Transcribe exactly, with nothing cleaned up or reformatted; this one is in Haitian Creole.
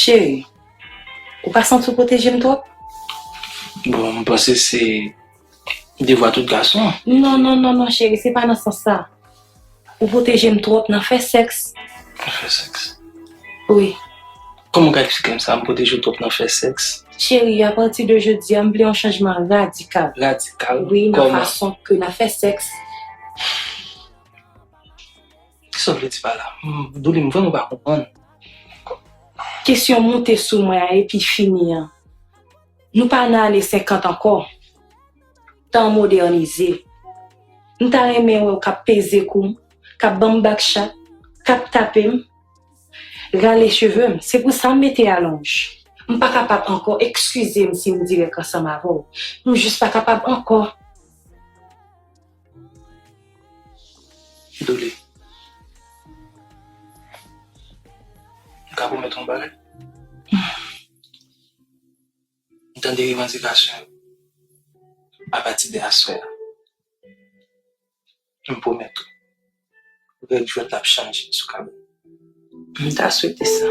Cheri, ou pa santi w pwoteje m twòp? Bon, m panse se devwa tout gason. Non, non, non, non, cheri, se pa nan sans sa. Ou pwoteje m twòp nan fè sèks. Nan fè sèks? Wi. Kòman w ka eksplike m sa? M pwoteje w twòp nan fè sèks? Cheri, apati de jodi a, m vle yon chanjman radikal. Radikal? Wi, nan fason ke n ap fè sèks. Kisa w vle di pa la? M, Douli, m vrèman pa konprann. Kesyon moute sou mwen an epi fini an. Nou pa nan ane senkant ankò. Tan an modènize. M ta renmen wè w k ap peze kou m, k ap ban m bak chat, k ap tape m, rale cheve m. Se pou sa m mete alonj. M pa kapab ankò, eskize m si m dirèk ansanm avè w. M jis pa kapab ankò. Douli, m ka pwomèt yon bagay? M tande revandikasyon yo apati de aswè a. M pwomèt ou, règ jwèt la ap chanje sou kabann. M ta swete sa.